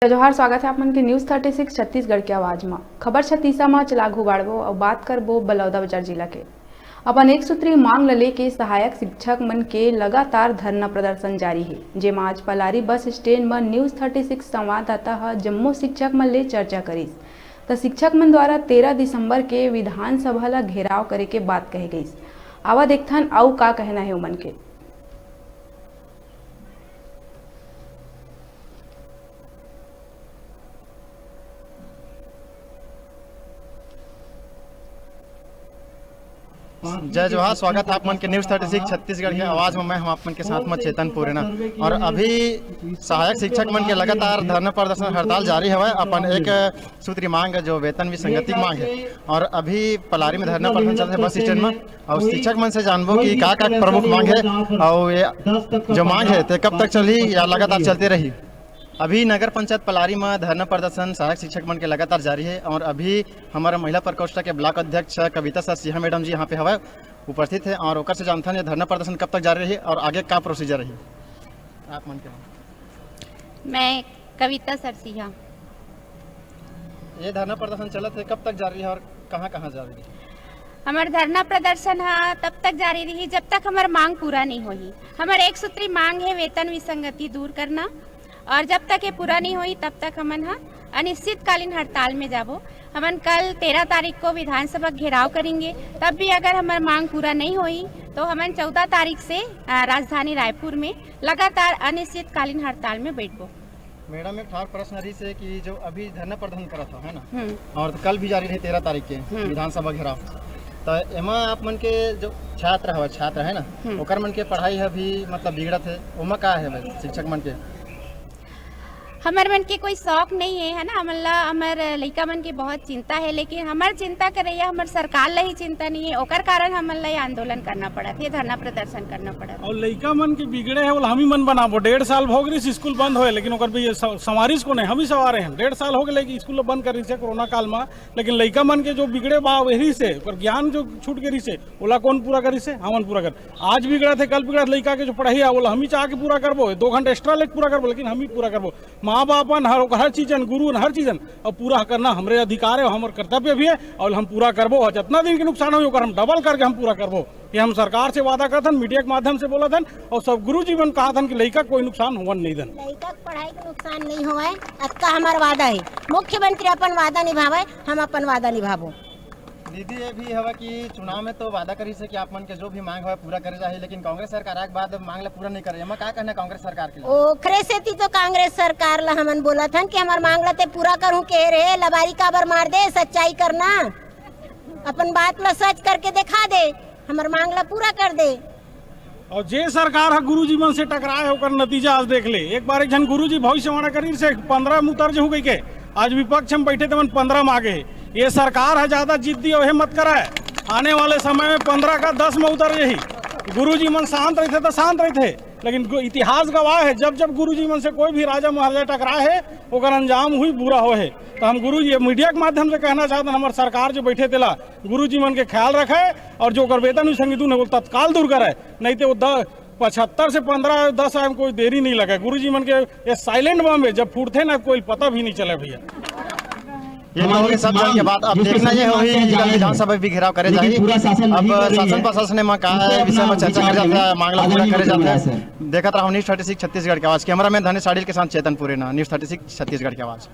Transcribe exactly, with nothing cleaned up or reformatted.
जय जोहार, स्वागत हे आप मन के News Thirty Six छत्तीसगढ़ के आवाज म। खबर छत्तीसा म चला आघू बाढ़बो अउ बात करबो बलौदाबाजार जिला के। अपन एक सूत्री मांग ल लेके सहायक शिक्षक मन के लगातार धरना प्रदर्शन जारी हे, जेमा आज पलारी बस स्टैंड म News Thirty Six संवाददाता ह जम्मो शिक्षक मन ले चर्चा करिस। त शिक्षक मन द्वारा तेरह दिसंबर के विधानसभा ल घेराव करे के बात कहे गइस। आवा देखथन अउ का कहना हे ओमन के। जय जोहार, स्वागत हे आप मन के News Thirty Six छत्तीसगढ़ के आवाज में। मैं हम आप मन के साथ में चेतन पुरेना। और अभी सहायक शिक्षक मन के लगातार धरना प्रदर्शन हड़ताल जारी हवय, अपन एक सूत्री मांग, जो वेतन विसंगति के मांग हे। और अभी पलारी में धरना प्रदर्शन चलत हे बस स्टैंड में, और शिक्षक मन से जानबो कि का का प्रमुख मांग हे, और ये जो मांग हे ते कब तक चलही या लगातार चलते रही। अभी नगर पंचायत पलारी में धरना प्रदर्शन सहायक शिक्षक मन के लगातार जारी हे, और अभी हमर महिला प्रकोष्ठ के ब्लॉक अध्यक्ष कविता सरसिहा मैडम जी यहाँ पे हवय, उपस्थित हे, और ओकर से जानथन ये धरना प्रदर्शन कब तक जारी रही और आगे का प्रोसीजर रही आप मन के। मैं कविता सरसिहा। ये धरना प्रदर्शन चलत हे, कब तक जारी रही और कहाँ कहाँ जारी रही? हमर धरना प्रदर्शन ह तब तक जारी रही, जब तक हमर मांग पूरा नहीं होही। हमर एक सूत्री मांग हे वेतन विसंगति दूर करना, और जब तक ये पूरा नहीं होही, तब तक हमन ह अनिश्चितकालीन हड़ताल में जाबो। हमन कल तेरह तारीख को विधानसभा घेराव करेंगे, तब भी अगर हमर मांग पूरा नहीं होही, तो हमन चौदह तारीख से, अ, राजधानी रायपुर में लगातार अनिश्चितकालीन हड़ताल में बैठबो। मैडम, एक ठार प्रश्न रही से कि जो अभी धरना प्रदर्शन करत हो, है ना, हम्म। और कल भी जारी रही तेरह तारीख के हम्म। विधानसभा घेराव, तो एमा आप मन के जो छात्र हवे, छात्र है ना, हम्म। ओकर मन के पढ़ाई है भी, मतलब, बिगड़त है, ओमा का है भाई शिक्षक मन के? हमर मन के कोई शौक नहीं है, है ना, हमन ला, हमर लइका मन के बहुत चिंता है, लेकिन हमर चिंता करैया हमर सरकार ला ही चिंता नहीं है, ओकर कारण हमन ला ये आंदोलन करना पड़त है, धरना प्रदर्शन करना पड़त है। और लइका मन के बिगड़े है, ओला हम ही मन बनाबो। डेढ़ साल भोग रही स्कूल बंद होए, लेकिन ओकर भी स-, संवारिस को नहीं, हम ही संवारे हैं। डेढ़ साल हो गए कि स्कूल बंद कर रही है कोरोना काल में, लेकिन लइका मन के जो बिगड़े बा वही से, ओकर ज्ञान जो छूट गए रही से, ओला कौन पूरा करी से? हमन पूरा कर। आज बिगड़त हे, कल बिगड़त, लइका के जो पढ़ाई है, ओला हम ही चाह के पूरा करबो, दो घंटा एक्स्ट्रा लेके पूरा करबो, लेकिन हम ही पूरा करबो। माँ बाप हन, हर, हर चीजन, गुरु हन, हर चीजन, अब पूरा करना हमरे अधिकार है, हमर कर्तव्य भी है, और हम पूरा करबो। और जितना दिन के नुकसान होई, ओकर हम डबल करके हम पूरा करबो। ये हम सरकार से वादा करत हन, मीडिया के माध्यम से बोलत हन, और सब गुरु जी मन कहत हन कि लइका कोई नुकसान होवन नहीं देन। लइका के पढ़ाई के नुकसान नहीं होवय, अतका हमर वादा है। मुख्यमंत्री अपन वादा निभावय, हम अपन वादा निभाबो। दीदी, ये भी हवा कि चुनाव में तो वादा करी से कि आप मन के जो भी मांग हवे पूरा करे जाही, लेकिन कांग्रेस सरकार आए के बाद मांग ला पूरा नहीं करे। एमा का कहना कांग्रेस सरकार के लिए? ओखरे सेती तो कांग्रेस सरकार ला हमन बोलत हन कि हमर मांग ला ते पूरा करहूं कहे रहे, लबारी काबर मार दे, सच्चाई करना, अपन बात ला सच करके दिखा दे, हमर मांग ला पूरा कर दे। और जे सरकार ह गुरुजी मन से टकराए हे, ओकर नतीजा आज देख ले। एक बार एक झन गुरुजी भविष्यवाणी करी से पन्द्रह में उतर जहू कहिके, आज विपक्ष में बैठे तेमन पन्द्रह में आ गए हे। ये सरकार ह ज्यादा जिद्दी अउ हे मत कराए, आने वाले समय में पन्द्रह का दस में उतर जही। गुरुजी मन शांत रहिथे तो शांत रहिथे, लेकिन गु-, इतिहास गवाह है, जब जब गुरुजी मन से कोई भी राजा महाराजा टकराए हे, ओकर अंजाम हुई बुरा होए हे। तो हम गुरुजी, ये मीडिया के माध्यम से कहना चाहत हन, हमर सरकार जो बैठे तेला गुरुजी मन के ख्याल रखे, और जो ओकर वेतन विसंगति हे, वो तत्काल दूर करे, नहीं तो वो द-, पचहत्तर से पन्द्रह, दस आए में कोई देरी नहीं लगे। गुरुजी मन के ये साइलेंट बम है, जब फूटथे ना, कोई पता भी नहीं चले भैया। ये तो होगी सब जन के बात। अब देखना ये होगी कि कल विधानसभा भी घेराव करे जाही। अब शासन प्रशासन में का है, विषय में चर्चा करे जाता है, मांग ला पूरा करे जाता है। देखत रहो News Thirty Six छत्तीसगढ़ के आवाज। कैमरामैन धनेश साडिल के साथ Chetan Purena, News Thirty Six Chhattisgarh के आवाज।